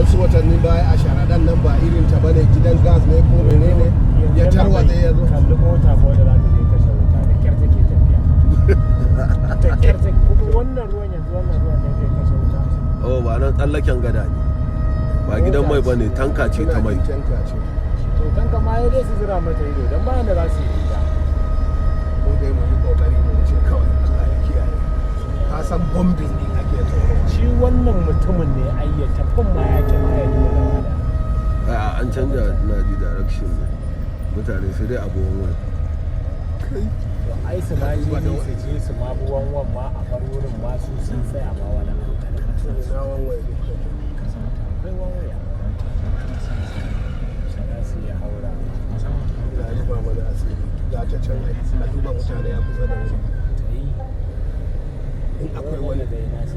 Wasu watanni baya a Sharaɗan nan, ba irin ta bane, gidan gas ne ko menene ya tarwatse ya zo. Kalli mota ko da za ta je kashe wuta, da kyar take tafiya, da kyar take. Kuma wannan ruwan yanzu, wannan ruwan ne zai kashe wuta? Oh, ba nan tsallaken gada ne, ba gidan mai bane, tanka ce ta mai. Tanka ce. To, tanka ma ya dai su zira mata ido don bayan da za su yi ita. Mu dai mu yi kokari mu wuce kawai, Allah ya kiyaye. Ka san bombing din ake tsoro. Shi wannan mutumin ne ai ya tafin ma ya ki ma ya ji gaba da. Ai an canja na ji direction ne, mutane sai dai abu wani. Kai. To, ai su ma je ne, su je su ma bi wanwan ma a bar wurin ma, su sun tsaya ma wani hankali. Ina wanwai duk take? Akwai wanwai a za su iya haura. Allah ya rufa mana asiri. Ga ta can ai, a duba mutane a kusa da wuri Ta yi in akwai wani. Da ina su.